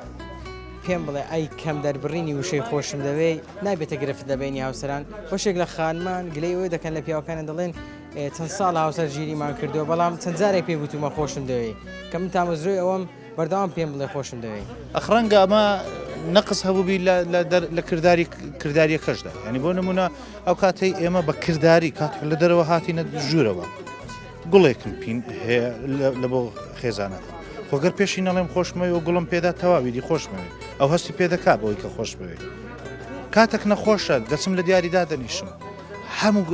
پێم بڵێ ئەی کەم دەربڕینی وشەی خۆشم دەوێی نابێتە گرفت لە بەینی هاوسەران بەشێک لە خانمان گلەی ئەوە دەکەن لە پیاوەکانیان دەڵێن چەند ساڵ هاوسەر گیریمان کردووە بەڵام چەند جارێک پێی گوتومە خۆشم دەوێی کە من تامەزرۆی ئەوەم بەردەوام پێم بڵێ خۆشم دەوێی. ئەخ ڕەنگە ئەمە نەقس هەبووبی لە کرداری کرداریەکەشدا یعنی بۆ نمونە ئەو کاتەی ئێمە بە کرداری کاتێک لە دەرەوە هاتینە ژوورەوە گوڵێکم پین هەیە لە بۆ خێزانەکە خۆگەر پێشی نەڵێم خۆشمەوێ و گوڵم پێدا تەواوی دی خۆشمەوێ ئەو هەستی پێدەکا بەوەی کە خۆشمەوێ کاتێک نەخۆشە دەچم لە دیاری دادەنیشم هەموو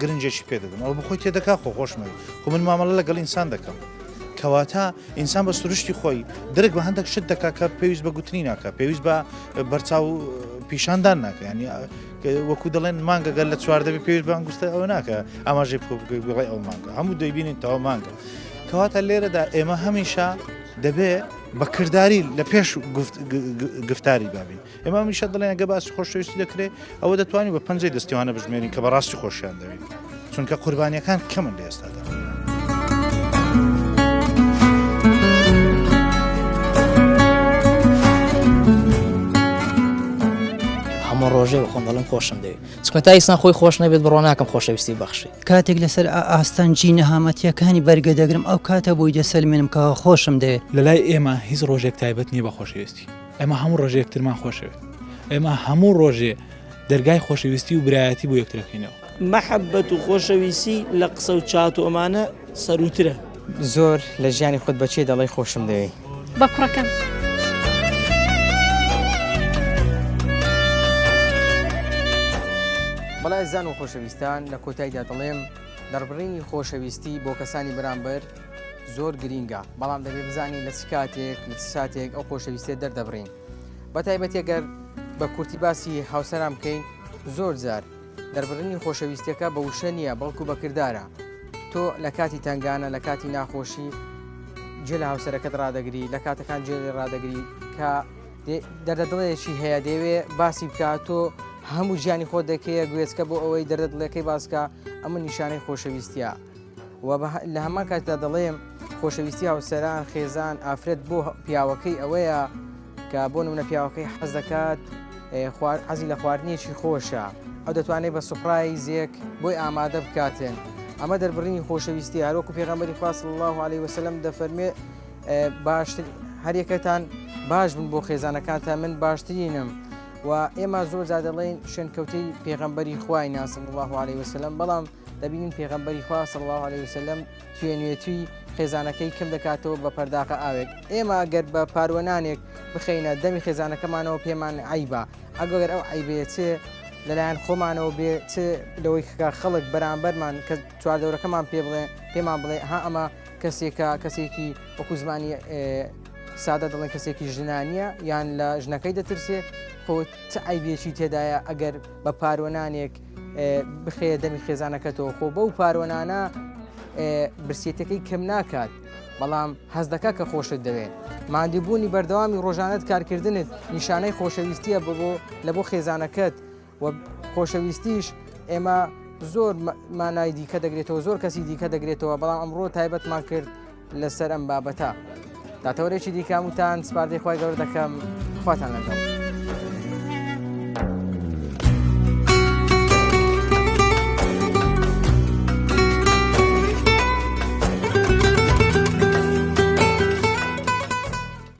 گرنجێکی پێدەدەم ئەو بخۆی تێدەکا خۆ خۆشمەوێ خۆ من مامەڵە لەگەڵ ئینسان دەکەم کەواتە ئینسان بە سروشتی خۆی درک بە هەندێک شت دەکا کە پێویست بە گوتنی ناکە پێویست بە بەرچاو پیشاندان ناکە ینی وەکو دەڵێن مانگە گەر لە چواردەبی پێویست بە ئەنگوستە ئەوە ناکە ئاماژەی بڵێ ئەو مانگە هەموو دەیبینین تەوا مانگە کەواتە لێرەدا ئێمە هەمیشە دەبێ بە کردداری لە پێش گفتاری بابین ئێمە هەمیشە دەڵێن گە باسی خۆشەویستی دەکرێت ئەوە دەتوانین بە پەنجەی دەستیوانە بژمێرین کە بەڕاستی خۆشیان دەوێت چونکە قوربانیەکان کەمن لە ئێستادا. هەموو ڕۆژێ خۆم دەڵێم خۆشم دەوێت چونکە تا ئیسان خۆی خۆش نەبێت بڕۆ ناکەم خۆشەویستی بەخشێ کاتێک لەسەر ئاستەنگی نەهامەتیەکانی بەرگە دەگرم ئەو کاتە بۆی دەسەلمێنم کە خۆشم دەوێت. لەلای ئێمە هیچ ڕۆژێک تایبەت نییە بە خۆشەویستی ئێمە هەموو ڕۆژێ یەکترمان خۆشەوێت ئێمە هەموو ڕۆژێ دەرگای خۆشەویستی و برایەتی بۆ یەکترەکەینەوە. مەحەبەت و خۆشەویسی لە قسە و چات و ئەمانە سەرووترە. زۆر لە ژیانی خۆت بە کێ دەڵێی خۆشم دەوێی؟ بە کوڕەکەم. بەڵێ ئازیزان و خۆشەویستان لە کۆتاییدا دەڵێم دەربڕینی خۆشەویستی بۆ کەسانی بەرامبەر زۆر گرینگە بەڵام دەبێ بزانین لە چ کاتێک لە چ ساتێک ئەو خۆشەویستیە دەردەبڕین بە تایبەتی گەر بە کورتی باسی هاوسەران بکەین زۆر جار دەربڕینی خۆشەویستیەکە بە وشە نییە بەڵکو بە کردارە تۆ لە کاتی تنگانە لە کاتی ناخۆشی جێ لە هاوسەرەکەت ڕدەگری لە کاتەکان جێ لێ ڕدەگری کە دەردەدڵێکی هەیە دەیەوێ باسی بکە تۆ هەموو ژیانی خۆت دەکەیە گوێچکە بۆ ئەوەی دەردەدڵەکەی باسکە ئەمە نیشانەی خۆشەویستیە و لە هەمان کاتدا دەڵێم خۆشەویستی هاوسەران خێزان ئافرەت بۆ پیاوەکەی ئەوەیە کە بۆ نمونە پیاوەکەی حەز دەکات حەزی لە خواردنێکی خۆشە ئەو دەتوانێت بە سوپرایزێک بۆی ئامادە بکاتن ئەمە دەربڕینی خۆشەویستی هەروەکو پێغەمبەری خوا صلی الله علیه وسلم دەفەرمێ باشتر هەریەکەتان باش بن بۆ خێزانەکانتان من باشترینم و ئێمە زۆر جار دەڵێین شوێنکەوتەی پێغەمبەری خوای ناسم الله علیه وسلم بەڵام دەبینین پێغەمبەری خوا صلی الله علیه وسلم توێنوێتی خێزانەکەی کەم دەکاتەوە بە پەرداخە ئاوێک ئێمە گەر بە پاروەنانێک بخەینە دەمی خێزانەکەمانەوە پێمان عیبە ئەگەر ئەو عیبەیە چ لەلایەن خۆمانەوە بێ چ لەوەی کە خەڵک بەرامبەرمان کە چواردەورەکەمان پێ بڵێ پێمان بڵێ ها ئەمە کەسێکە کەسێکی وەکو زمانی سادە دەڵێن کەسێکی ژنانیە یان لە ژنەکەی دەترسێ خۆ چ عیبێکی تێدایە ئەگەر بە پارۆنانێک بخەیە دەمی خێزانەکەتەوە خۆ بەو پارۆنانە برسێتەکەی کەم ناکات بەڵام هەز دەکا کە خۆشت دەوێت ماندووبوونی بەردەوامی ڕۆژانەت کارکردنت نیشانەی خۆشەویستیە بۆ لە بۆ خێزانەکەت و خۆشەویستیش ئێمە زۆر مانای دیکە دەگرێتەوە زۆر کەسی دیکە دەگرێتەوە بەڵام ئەمڕۆ تایبەتمان کرد لەسەر ئەم بابەتە. تا تەوەرێکی دیکە هەمووتان سپاردەی خوای گەورە دەکەم خواتان لەگەڵ.